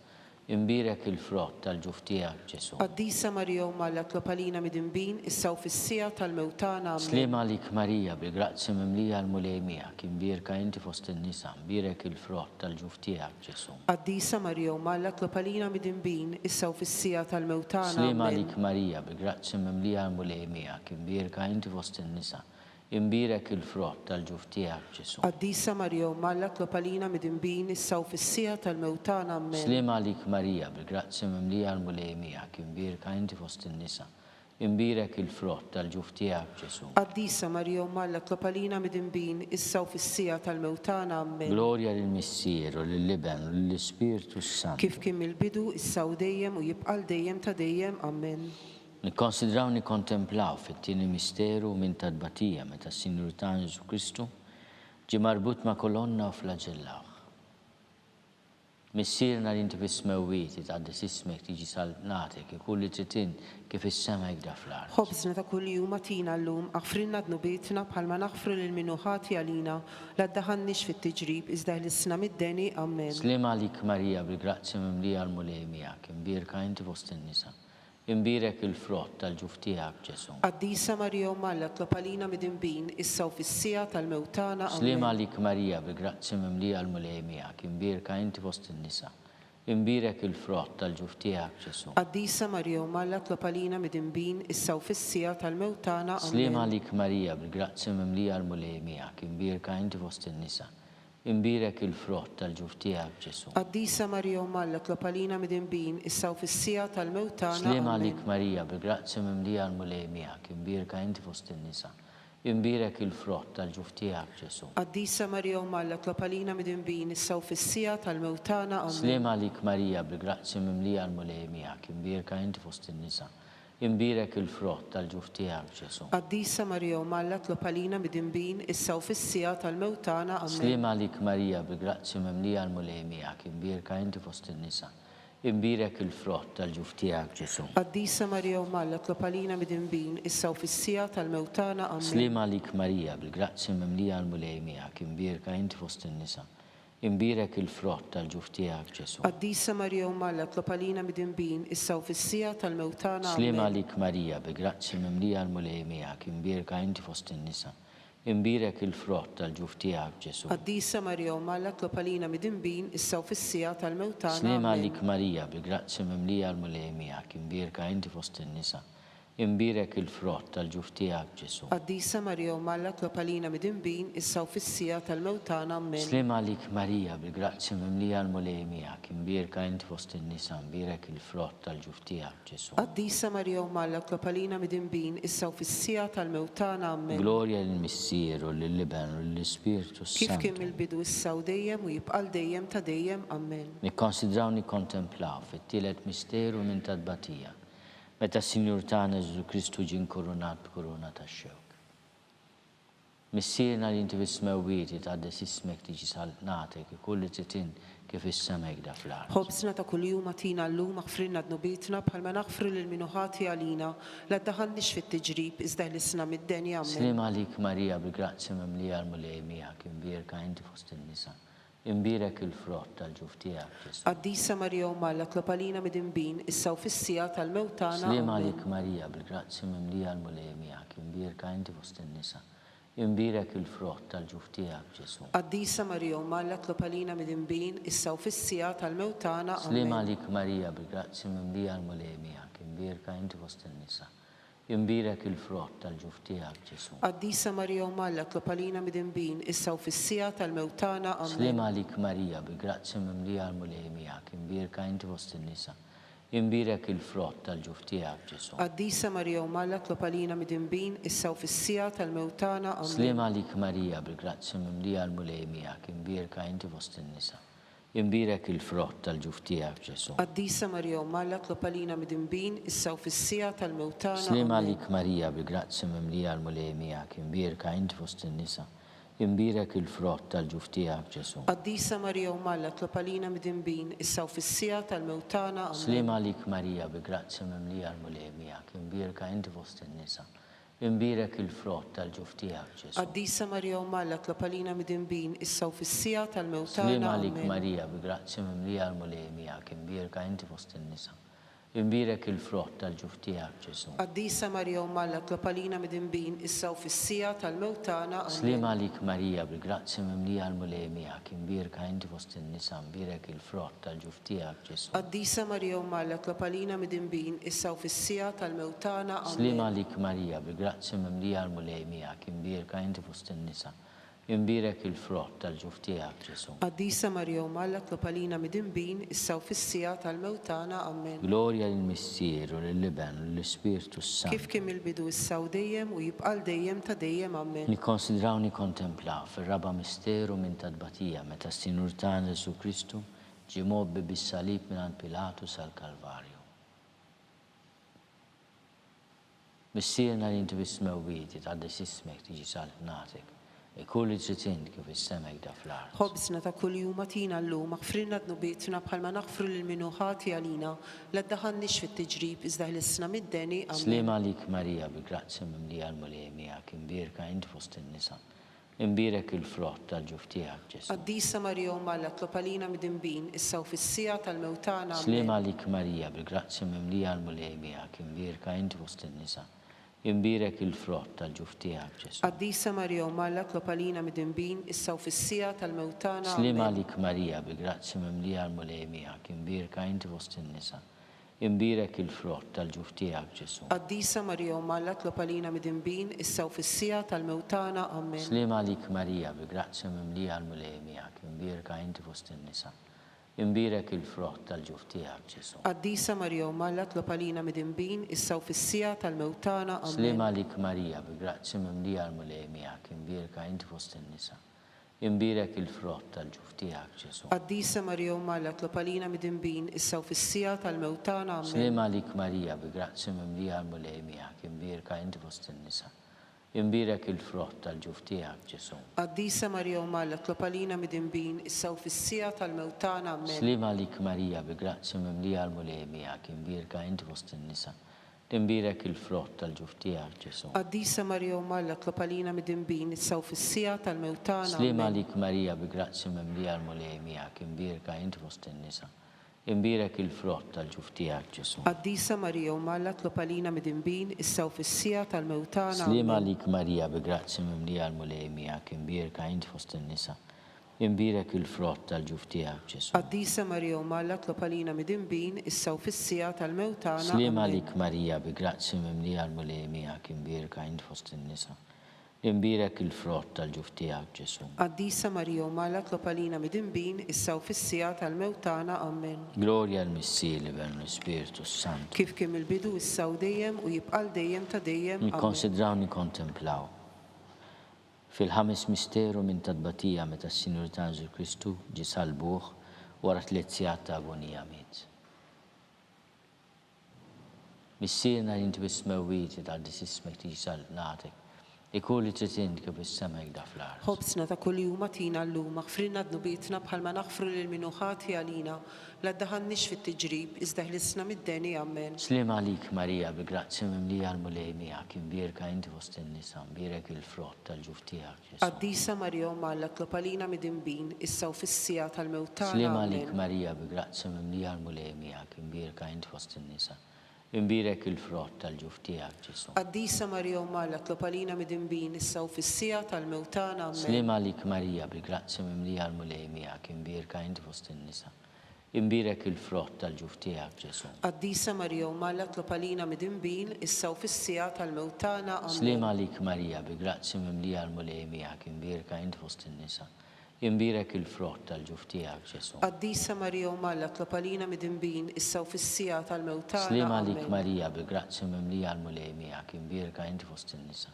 Imbierek il-frott tal-ġuf tiegħek, Ġesù. Qaddisa Marija Omm Alla tlob għalina midinbin, issa u fis-siegħa tal-mewt tagħna. Ammen. Sliem għalik Marija, bil-grazzja mimlija l-Mulej miegħek, imbierka inti fost in-nisa, mbierek il-frott tal-ġuf tiegħek, Ġesù. Qaddisa Marija Omm Alla tlob għalina midinbin, issa u fis-siegħa tal-mewt tagħna. Sliem Ammen. għalik Marija, bil-grazzja mimlija l-Mulej miegħek, imbierka inti fost in-nisa, Imbierek il-frott tal-ġuf tiegħek, Ġesù. Qaddisa Marija Omm Alla tlob għalina midinbin issa u fis-siegħa tal-mewt tagħna. Ammen. Sliem għalik Marija, bil-grazzja mimlija l-Mulej miegħek, imbierka inti fost in-nisa, imbierek il-frott tal-ġuf tiegħek, Ġesù. Qaddisa Marija Omm Alla tlob għalina midinbin issa u fis-siegħa tal-mewt tagħna. Ammen. Glorja lill-Missier u lill-Iben u lill-Ispirtu s-Santu. Kif kien mill-bidu, issa u dejjem u jibqa' għal dejjem ta' dejjem. Ammen. Nikkonsidraw nikkontemplaw fit-tieni misteru minn ta' tbatija meta s-Sinjur tagħna Ġesù Kristu ġie marbut ma' kolonna u flaġellawh. Missierna li inti fis-smewwiet, jitqaddes ismek, tiġi saltnatek, ikun li trid int kif fis-sema hekk da fl-art. Ħobżna ta' kuljum agħtina llum, aħfrilna dnubietna bħalma naħfru lil min hu ħati għalina, la ddaħħalniex fit-tiġrib, iżda eħlisna mid-deni. Ammen. Sliem għalik Marija bil-grazzja mimlija l-Mulej miegħek, imbierka inti fost in-nisa, Imbierek il-frott tal-ġuf tiegħek, Ġesù. Qaddisa Marija Omm Alla tlob għalina midinbin, issa u fis-siegħa tal-mewt tagħna. Ammen. Sliem għalik Marija bil-grazzja mimlija l-Mulej miegħek, imbierka inti fost in-nisa. Imbierek il-frott tal-ġuf tiegħek, Ġesù. Qaddisa Marija Omm Alla tlob għalina midinbin, issa u fis-siegħa tal-mewt tagħna. Ammen. Sliem għalik Marija bil-grazzja mimlija l-Mulej miegħek, imbierka inti fost in-nisa. Imbierek il-frott tal-ġuf tiegħek, Ġesù. Qaddisa Marija Omm Alla tlob għalina midinbin, issa u fis-siegħa tal-mewt tagħna. Sliem Ammen. għalik Marija, bil-grazzja mimlija l-Mulej miegħek, imbierka inti fost in-nisa. Imbierek il-frott tal-ġuf tiegħek, Ġesù. Qaddisa Marija Omm Alla tlob għalina midinbin, issa u fis-siegħa tal-mewt tagħna. Ammen. Sliem għalik Marija, bil-grazzja mimlija l-Mulej miegħek, imbierka inti fost in-nisa. Imbierek il-frott tal-ġuf tiegħek, Ġesù. Qaddisa Marija Omm Alla tlob għalina midinbin, issa u fis-siegħa tal-mewt tagħna. Ammen. Sliem għalik Marija, bil-grazzja mimlija l-Mulej miegħek, imbierka inti fost in-nisa. Imbierek il-frott tal-ġuf tiegħek, Ġesù. Qaddisa Marija Omm Alla tlob għalina midinbin, issa u fis-siegħa tal-mewt tagħna. Ammen. Sliem għalik Marija, bil-grazzja mimlija l-Mulej miegħek, imbierka inti fost in-nisa. Imbierek il-frott tal-ġuf tiegħek, Ġesù. Qaddisa Marija Omm Alla tlob għalina midinbin, issa u fis-siegħa tal-mewt tagħna. Sliem Ammen. għalik Marija, bi grazzja mimlija l-Mulej miegħek, imbierka inti fost in-nisa. Imbierek il-frott tal-ġuf tiegħek, Ġesù. Qaddisa Marija Omm Alla tlob għalina midinbin, issa u fis-siegħa tal-mewt tagħna. Sliem Ammen. għalik Marija, bi grazzja mimlija l-Mulej miegħek, imbierka inti fost in-nisa. Imbierek il-frott tal-ġuf tiegħek, Ġesù. Qaddisa Marija Omm Alla tlob għalina midinbin, issa u fis-siegħa tal-mewt tagħna. Ammen. Sliem għalik Marija, bil-grazzja mimlija l-Mulej miegħek, imbierka inti fost in-nisa, imbierek il-frott tal-ġuf tiegħek, Ġesù. Qaddisa Marija Omm Alla tlob għalina midinbin, issa u fis-siegħa tal-mewt tagħna. Ammen. Glorja lill-Missier u lill-Iben u lill-Ispirtu Kif kien s-Santu. mill-bidu issa u dejjem u jibqa' għal dejjem ta' dejjem. Ammen. Nikkonsidraw nikkontemplaw fit-tielet misteru minn ta' tbatija, Meta s-Sinjur tagħna Ġesù Kristu ġie nkurunat b'kuruna tax-xewk. Missierna li inti fis-smewwiet, jitqaddes ismek, tiġi saltnatek, ikun li trid int kif fis-sema hekk da fl-art. Ħobżna ta' kuljum agħtina llum, aħfrilna dnubietna bħalma naħfru lil min hu ħati għalina, la ddaħħalniex fit-tiġrib, iżda eħlisna mid-deni. Ammen. Sliem għalik Marija bil-grazzja mimlija l-Mulej miegħek, imbierka inti fost in-nisa, Imbierek il-frott tal-ġuf tiegħek, Ġesù. Qaddisa Marija Omm Alla tlob għalina midinbin, issa u fis-siegħa tal-mewt tagħna. Sliem Ammen. għalik Marija, bil-grazzja mimlija l-Mulej miegħek, imbierka inti fost in-nisa. Imbierek il-frott tal-ġuf tiegħek, Ġesù. Qaddisa Marija Omm Alla tlob għalina midinbin, issa u fis-siegħa tal-mewt tagħna. Sliem Ammen. għalik Marija, bil-grazzja mimlija l-Mulej miegħek, imbierka inti fost in-nisa. Imbierek il-frott tal-ġuf tiegħek, Ġesù. Qaddisa Marija Omm Alla tlob għalina midinbin, issa u fis-siegħa tal-mewt tagħna. Ammen. Sliem għalik Marija, bi grazzja mimlija l-Mulej miegħek, imbierka inti fost in-nisa. Imbierek il-frott tal-ġuf tiegħek, Ġesù. Qaddisa Marija Omm Alla tlob għalina midinbin, issa u fis-siegħa tal-mewt tagħna. Ammen. Sliem għalik Marija, bil-grazzja mimlija l-Mulej miegħek, imbierka inti fost in-nisa. Imbierek il-frott tal-ġuf tiegħek, Ġesù. Qaddisa Marija Omm Alla tlob għalina midinbin, issa u fis-siegħa tal-mewt tagħna. Sliem Ammen. għalik Marija, bil-grazzja mimlija l-Mulej miegħek, imbierka int fost in-nisa. Imbierek il-frott tal-ġuf tiegħek, Ġesù. Qaddisa Marija Omm Alla tlob għalina midinbin, issa u fis-siegħa tal-mewt tagħna. Ammen. Sliem għalik Marija, bil-grazzja mimlija l-Mulej miegħek, imbierka inti fost in-nisa. Imbierek il-frott tal-ġuf tiegħek, Ġesù. Qaddisa Marija Omm Alla tlob għalina midinbin, issa u fis-siegħa tal-mewt tagħna. Sliem għalik Amen. Marija, bi grazzja mimlija l-Mulej miegħek, imbierka inti fost in-nisa. Imbierek il-frott tal-ġuf tiegħek, Ġesù. Qaddisa Marija Omm Alla tlob għalina midinbin, issa u fis-siegħa tal-mewt tagħna. Amen. Sliem għalik Marija, bil-grazzja mimlija l-Mulej miegħek, imbierka inti fost in-nisa, imbierek il-frott tal-ġuf tiegħek, Ġesù. Qaddisa Marija Omm Alla tlob għalina midinbin, issa u fis-siegħa tal-mewt tagħna. Amen. Sliem għalik Marija, bil-grazzja mimlija l-Mulej miegħek, imbierka inti fost in-nisa, Imbierek il-frott tal-ġuf tiegħek, Ġesù. Qaddisa Marija Omm Alla tlob għalina midinbin, issa u fis-siegħa tal-mewt tagħna. Ammen. Glorja lill-Missier u lill-Iben u lill-Ispirtu s-Santu. Kif kien mill-bidu issa u dejjem u jibqa' għal dejjem ta' dejjem. Ammen. Nikkonsidraw nikkontemplaw fir-raba' misteru minn ta' tbatija meta s-Sinjur tagħna Ġesù Kristu ġie mgħobbi bis-salib mingħand Pilatu sal-Kalvarju. Missierna li inti fis-smewwiet, jitqaddes ismek, tiġi saltnatek. Ikun li trid int kif fis-sema hekk da fl-art. Ħobżna ta' kuljum agħtina llum, aħfrilna dnubietna bħalma naħfru lil min hu ħati għalina. La ddaħħalniex fit-tiġrib, iżda ħlisna mid-deni. Ammen. Sliem għalik Marija, bi grazzja mimlija l-Mulej miegħek, imbierka int fost in-nisa. Imbierek il-frott tal-ġuf tiegħek, Ġesù. Qaddisa Marija Omm Alla tlob għalina midinbin, issa u fis-siegħa tal-mewt tagħna. Ammen. Sliem għalik Marija, bil-grazzja mimlija l-Mulej miegħek, imbierka int fost in-nisa. Imbierek il-frott tal-ġuf tiegħek, Ġesù. Qaddisa Marija Omm Alla tlob għalina midinbin, issa u fis-siegħa tal-mewt tagħna. Sliem Ammen. għalik Marija, bil-grazzja mimlija l-Mulej miegħek, imbierka int fost in-nisa. Imbierek il-frott tal-ġuf tiegħek, Ġesù. Qaddisa Marija Omm Alla tlob għalina midinbin, issa u fis-siegħa tal-mewt tagħna. Ammen. Sliem għalik Marija, bi grazzja mimlija l-Mulej miegħek, imbierka inti fost in-nisa. Imbierek il-frott tal-ġuf tiegħek, Ġesù. Qaddisa Marija Omm Alla tlob għalina midinbin, issa u fis-siegħa tal-mewt tagħna. Ammen. Sliem għalik Marija, bi grazzja mimlija l-Mulej miegħek, imbierka inti fost in-nisa. Imbierek il-frott tal-ġuf tiegħek, Ġesù. Qaddisa Marija Omm Alla tlob għalina midinbin, issa u fis-siegħa tal-mewt tagħna. Ammen. Sliem għalik Marija, bi grazzja mimlija l-Mulej miegħek, imbierka inti fost in-nisa. Imbierek il-frott tal-ġuf tiegħek, Ġesù. Qaddisa Marija Omm Alla tlob għalina midinbin, issa u fis-siegħa tal-mewt tagħna. Ammen. Sliem għalik Marija, bi grazzja mimlija l-Mulej miegħek, imbierka inti fost in-nisa. Imbierek il-frott tal-ġuf tiegħek, Ġesù. Qaddisa Marija Omm Alla tlob għalina midinbin, issa u fis-siegħa tal-mewt tagħna. Sliem Ammen. għalik Marija bi grazzja mimlija l-Mulej miegħek, imbierka int fost in-nisa. Imbierek il-frott tal-ġuf tiegħek, Ġesù. Qaddisa Marija Omm Alla tlob għalina midinbin, issa u fis-siegħa tal-mewt tagħna. Sliem Ammen. għalik Marija bi grazzja mimlija l-Mulej miegħek, imbierka int fost in-nisa. Imbierek il-frott tal-ġuf tiegħek, Ġesù. Qaddisa Marija Omm Alla tlob għalina midinbin, issa u fis-siegħa tal-mewt tagħna. Sliem Ammen. għalik Marija, bi grazzja mimlija l-Mulej miegħek, imbierka int fost in-nisa. Imbierek il-frott tal-ġuf tiegħek, Ġesù. Qaddisa Marija Omm Alla tlob għalina midinbin, issa u fis-siegħa tal-mewt tagħna. Ammen. Glorja l-Missier, l-Iben u l-Ispirtu s-Santu. Kif kien mill-bidu, issa u dejjem, u jibqa' għal dejjem ta' dejjem. Ammen. Nikkonsidraw nikkontemplaw. Fil-ħames misteru minn ta' tbatija meta s-Sinjur tagħna Ġesù Kristu ġie salbuh wara tliet sigħat ta' agonija miet. Missierna li inti fis-smewwiet jitqaddes ismek tiġi saltnatek, ikun li trid int kif fis-sema hekk da fl-art. Ħobżna ta' kuljum agħtina llum, aħfrilna dnubietna bħalma naħfru lil min hu ħati għalina, la ddaħħalniex fit-tiġrib, iżda ħlisna mid-deni. Ammen. Sliem għalik Marija, bi grazzja mimlija l-Mulej miegħek, imbierka inti fost in-nisa, mbierek il-frott tal-ġuf tiegħek, Ġesù. Qaddisa Marija Omm Alla tlob għalina midinbin, issa u fis-siegħa tal-mewt tagħna. Sliem għalik Ammen. Marija, bi grazzja mimlija l-Mulej miegħek, imbierka int fost in-nisa, imbierek il-frott tal-ġuf tiegħek, Ġesù. Qaddisa Marija Omm Alla tlob għalina midinbin, issa u fis-siegħa tal-mewt tagħna. Ammen. Sliem għalik Marija, bi grazzja mimlija l-Mulej miegħek, imbierka int fost in-nisa, Imbierek il-frott tal-ġuf tiegħek, Ġesù. Qaddisa Marija Omm Alla tlob għalina midinbin, issa u fis-siegħa tal-mewt tagħna. Ammen. Sliem għalik Marija, bi grazzja mimlija l-Mulej miegħek, imbierka int fost in-nisa. Imbierek il-frott tal-ġuf tiegħek, Ġesù. Qaddisa Marija Omm Alla tlob għalina midinbin, issa u fis-siegħa tal-mewt tagħna. Sliem għalik Ammen. Marija, bi grazzja mimlija l-Mulej miegħek, imbierka int fost in-nisa.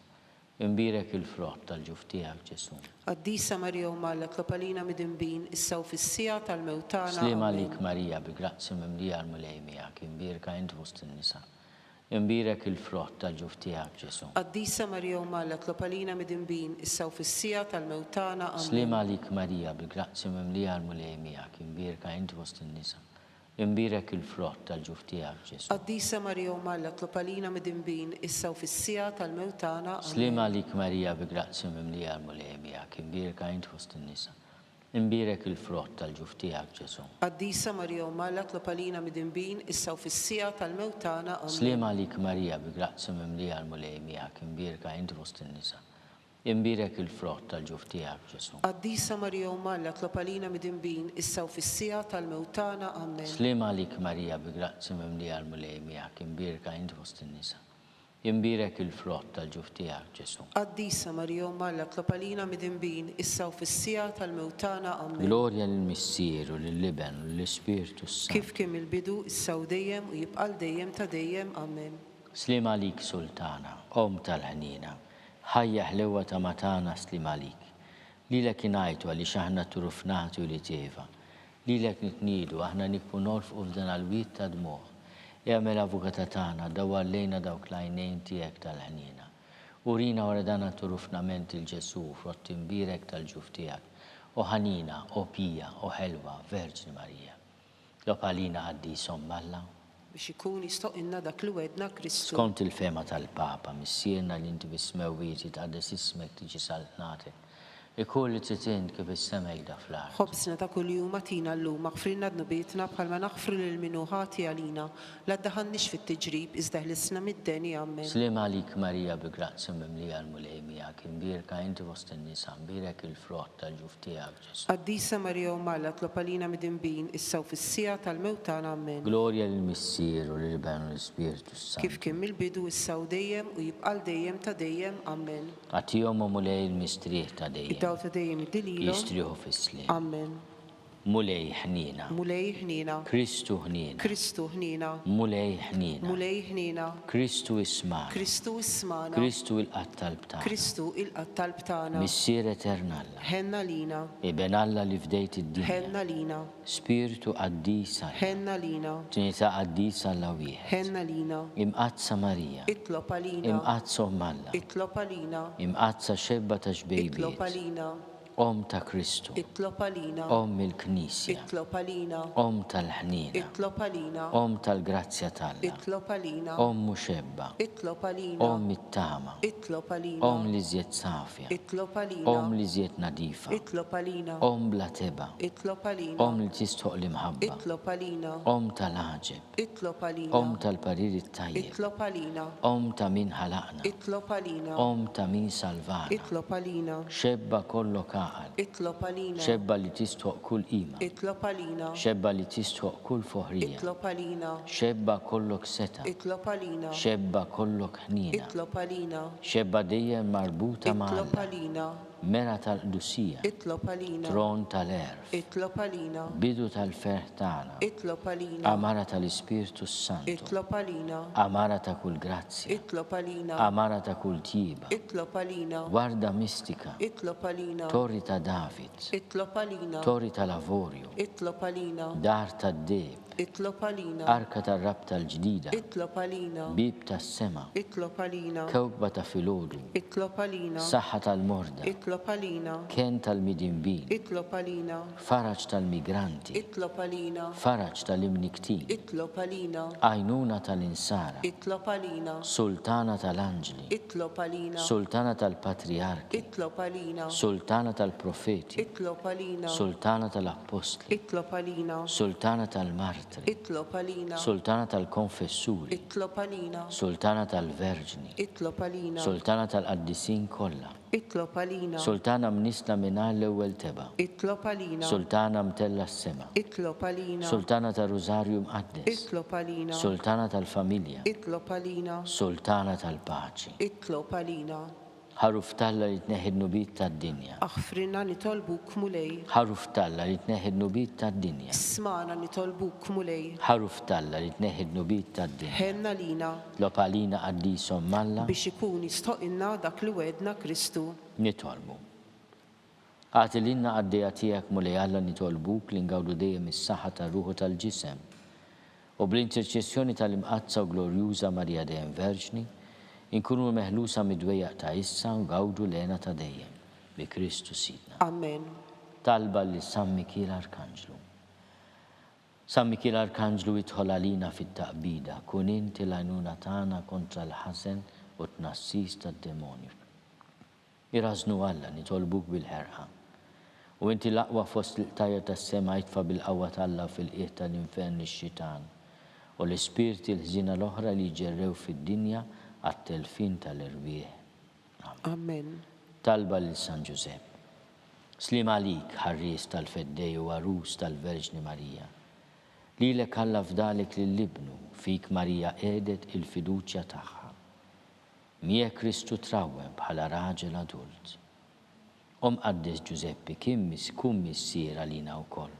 Imbierek il-frott tal-ġuf tiegħek, Ġesù. Qaddisa Marija Omm Alla tlob għalina midinbin, issa u fis-siegħa tal-mewt tagħna. Sliem Ammen. għalik Marija, bi grazzja mimlija l-Mulej miegħek, imbierka int fost in-nisa. Imbierek il-frott tal-ġuf tiegħek, Ġesù. Qaddisa Marija Omm Alla tlob għalina midinbin, issa u fis-siegħa tal-mewt tagħna. Sliem Ammen. għalik Marija, bi grazzja mimlija l-Mulej miegħek, imbierka int fost in-nisa. Imbierek il-frott tal-ġuf tiegħek, Ġesù. Qaddisa Marija Omm Alla tlob għalina midinbin, issa u fis-siegħa tal-mewt tagħna. Amen. Sliem għalik Marija bi grazzja mimlija l-Mulej miegħek, imbierka int fost in-nisa. Imbierek il-frott tal-ġuf tiegħek, Ġesù. Qaddisa Marija Omm Alla tlob għalina midinbin, issa u fis-siegħa tal-mewt tagħna. Amen. Sliem għalik Marija bi grazzja mimlija l-Mulej miegħek, imbierka int fost in-nisa. Imbierek il-frott tal-ġuf tiegħek, Ġesù. Qaddisa Marija Omm Alla tlob għalina midinbin, issa u fis-siegħa tal-mewt tagħna. Amen. Sliem għalik Marija bi grazzja mimlija l-Mulej miegħek, imbierka int fost in-nisa. Imbierek il-frott tal-ġuf tiegħek, Ġesù. Qaddisa Marija Omm Alla tlob għalina midinbin, issa u fis-siegħa tal-mewt tagħna. Amen. Glorja lill-Missier u lill-Iben u lill-Ispirtu s-Santu. Kif kien mill-bidu, issa u dejjem u jibqa' għal dejjem ta' dejjem. Amen. Sliem għalik Sultana, Omm tal-ħniena, Ħajja ħlewwa ta' ma tagħna sliem għalik. Lilek ingħajtu għaliex aħna turufnati u litieva. Lilek nitniedu, aħna nikbu nolfqu f'dan għall-wied ta' dmugħ. Egħmel avukata tagħna, dawwar lejna dawk l-għajnejn tiegħek tal-ħniena. Urina wara dan għat-turufnament 'il Ġesù, frott imbierek tal-ġuf tiegħek. O ħanina, o pija, o ħelwa, Verġni Marija. Tlob għalina qaddis Omm Alla. Biex ikun jistoqilna dak li wegħdna Kristu. Skont il-fehma tal-Papa, Missierna li inti fis-smewwiet, jitqaddes ismek, tiġi saltnatek. Ikun li trid int kif fis-sema hekda fl-art. Ħobżna ta' kuljum agħtina llum, aħfrilna dnubietna bħalma naħfru lil min hu ħati għalina. La ddaħħalniex fit-tiġrib, iżda ħlisna mid-deni. Ammen. Sliem għalik Marija bi grazzja mimlija l-Mulej miegħek, imbierka inti fost in-nisa, mbierek il-frott tal-ġuf tiegħek, Ġesù. Qaddisa Marija Omm Alla tlob għalina midinbin, issa u fis-siegħa tal-mewt tagħna. Ammen. Glorja lill-Missier u lill-Iben u lill-Ispirtu s-Santu. Kif kien mill-bidu, issa u dejjem, u jibqa' għal dejjem ta' dejjem. Ammen. Agħtihom, o Mulej, il-mistrieħ ta' dejjem. Id-dawl ta' dejjem iddi lilhom. Jistrieħu fis-sliem. Ammen. Mulej ħniena. Mulej ħniena. Kristu ħniena. Kristu ħniena. Mulej ħniena. Mulej ħniena. Kristu ismagħna. Kristu ismagħna. Kristu ilqa' t-talb tagħna. Kristu ilqa' t-talb tagħna. Missier etern Alla. Ħenn għalina. Iben Alla li fdejt id-dinja. Ħenn għalina. Spirtu qaddis Alla. Ħenn għalina. Trinità qaddisa Alla wieħed. Ħenn għalina. Imqaddsa Marija. Itlob għalina. Imqaddsa Omm Alla. Itlob għalina. Imqaddsa xebba ta' xbejbiet. Itlob għalina. Omm ta' Kristu. Itlob għalina. Omm il-Knisja. Itlob għalina. Omm tal-ħniena. Itlob għalina. Omm tal-grazzja t'Alla. Itlob għalina. Omm muxebba. Itlob għalina. Omm it-tama. Itlob għalina. Omm l-iżjed safja. Itlob għalina. Omm l-iżjed nadifa. Itlob għalina. Omm bla tebgħa. Itlob għalina. Omm li tistħoq l-imħabba. Itlob għalina. Omm tal-għaġeb. Itlob għalina. Omm tal-parir it-tajjeb. Itlob għalina. Omm ta' min ħalaqna. Itlob għalina. Omm ta' min salvana. Itlob għalina. Xebba kollok għaqal. Itlob għalina. Xebba li tistħoq kull qima. Itlob għalina. Xebba li tistħoq kull foħrija. Itlob għalina. Xebba kollok setgħa. Itlob għalina. Xebba kollok ħniena. Itlob għalina. Xebba dejjem marbuta ma' Itlob Alla. għalina. Mera tal-qdusija. Itlob għalina. Tron tal-għerf. Itlob għalina. Bidu tal-ferħ tagħna. Itlob għalina. Għamara tal-Ispirtu s-Santu. Itlob għalina. Għamara ta' kull grazzja. Itlob għalina. Għamara ta' kull tjieba. Itlob għalina. Warda mistika. Itlob għalina. Torri ta' David. Itlob għalina. Torri tal-avorju. Itlob għalina. Dar tad-deheb. Itlob għalina. Arka tar-Rabta l-Ġdida. Itlob għalina. Bieb tas-sema. Itlob għalina. Kewkba ta' filgħodu. Itlob għalina. Saħħa tal-morda. Itlob għalina. Kenn tal-midinbin. Itlob għalina. Faraġ tal-migranti. Itlob għalina. Faraġ tal-imnikktin. Itlob għalina. Għajnuna tal-insara. Itlob għalina. Sultana tal-anġli. Itlob għalina. Sultana tal-patrijarki. Itlob għalina. Sultana tal-profeti. Itlob għalina. Sultana tal-appostli. Itlob għalina. Sultana tal-martri. Itlob għalina. Sultana tal-konfessuri. Itlob għalina. Sultana tal-verġni. Itlob għalina. Sultana tal-qaddisin kollha. Itlob għalina. Sultana mnissla mingħajr l-ewwel tebgħa. Itlob għalina. Sultana mtellgħa s-sema. Itlob għalina. Sultana tar-Rużarju Mqaddes. Itlob għalina. Sultana tal-familja. Itlob għalina. Sultana tal-paċi. Itlob għalina. Ħaruf t'Alla li tneħħi d-dnubiet tad-dinja. Aħfrilna nitolbuk Mulej. Ħaruf t'Alla li tneħħi d-dnubiet tad-dinja. Smagħna nitolbuk Mulej. Ħaruf t'Alla li tneħħi d-dnubiet tad-dinja. Ħenn għalina. Tlob għalina qaddis Omm Alla. Biex ikun jistħoqilna dak li wegħedna Kristu. Nitolbu. Agħti lilna qaddejja tiegħek Mulej Alla nitolbuk li ngawdu dejjem is-saħħa tar-ruħ u tal-ġisem u bl-interċessjoni tal-Imqaddsa u Glorjuża Marija Dejjem Verġni, inkunu meħlusa mid-dwejjaq ta' issa u ngawdu l-hena ta' dejjem. Bi Kristu Sidna. Amen. Talba lil San Mikiel Arkanġlu. San Mikiel Arkanġlu idħol għalina fit-taqbida, kun inti l-għajnuna tagħna kontra l-ħażen u t-tnassis tad-demonju. Irażżnu Alla, nitolbuk bil-ħerqa. U inti l-aqwa fost il-qtajja' tas-sema itfa' bil-qawwa t'Alla fil-qiegħ tal-infern lix-xitan u l-ispirti l-ħżiena l-oħra li jġerrew fid-dinja għat-telfien tal-erwieħ. Amen. Amen. Talba lil San Ġużepp. Sliem għalik, ħarries tal-Feddej u għarus tal-Verġni Marija. Lilek Alla fdalek lil Ibnu, fik Marija qiegħdet il-fiduċja tagħha. Miegħek Kristu trawwem bħala raġel adult. O Mqaddes Ġużeppi kien kun missier għalina wkoll,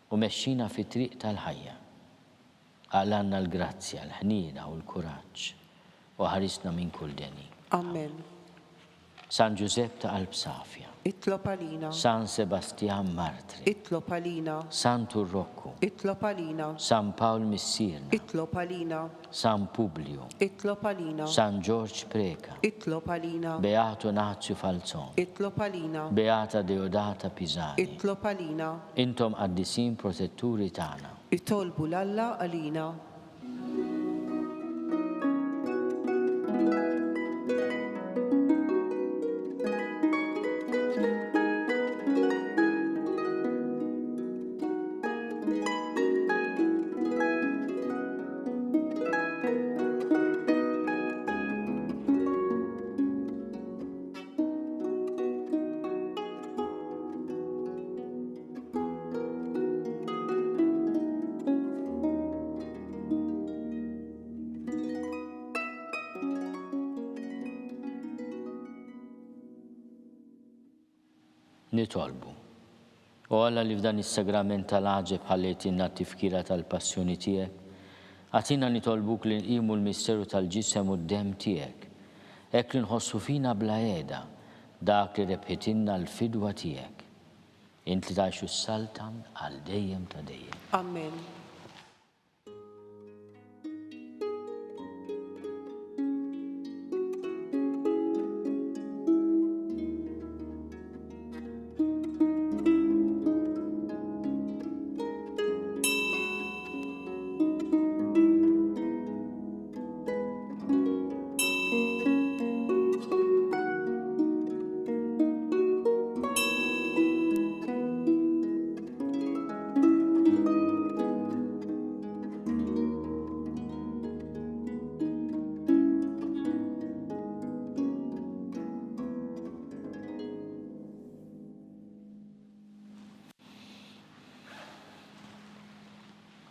u mexxina fit-triq tal-ħajja. Aqlgħalna l-grazzja, l-ħniena u l-kuraġġ, u ħarisna minn kull deni. Amen. San Ġużepp ta' qalb safja. Itlob għalina. San Sebastjan Martri. Itlob għalina. Santu Rokku. Itlob għalina. San Pawl Missierna. Itlob għalina. San Publju. Itlob għalina. San Ġorġ Preca. Itlob għalina. Beatu Nazju Falzon. Itlob għalina. Beata Deodata Pisani. Itlob għalina. Intom qaddisin protetturi tagħna. Itolbu 'l Alla għalina. Nitolbu. O Alla li f'dan is-sagrament tal-għaġeb ħallejtilna t-tifkira tal-passjoni tiegħek, agħtina nitolbuk li nqimu l-misteru tal-ġisem u d-demm tiegħek, hekk li nħossu fina bla heda dak li rebħitilna l-fidwa tiegħek. Int li tgħix u ssaltan għal dejjem ta' dejjem. Amen.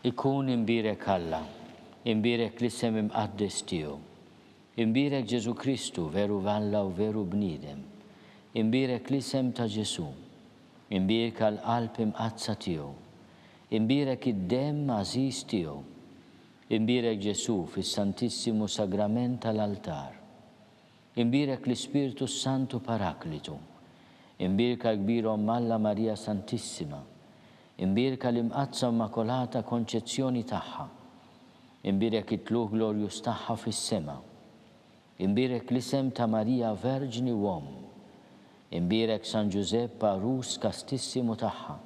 Ikun imbierek Alla, imbierek l-isem imqaddes tiegħu. Imbierek Ġesù Kristu, veru Alla u veru bniedem. Imbierek l-isem ta' Ġesù. Imbierka l-Qalb Imqaddsa tiegħu. Imbierek id-Demm għażiż tiegħu. Imbierek Ġesù fis-Santissimu Sagrament tal-Altar. Imbierek l-Ispirtu s-Santu Paraklitu. Imbierka l-Kbira Omm Alla Marija Santissima. Imbierka l-Imqaddsa u Immakolata Konċezzjoni tagħha. Imbierek it-Tlugħ glorjuż tagħha fis-sema. Imbierek l-isem ta' Marija Verġni u Omm. Imbierek San Ġużepp għarus kastissimu tagħha.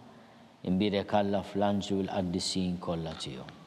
Imbierek Alla fl-anġli u l-qaddisin kollha tiegħu.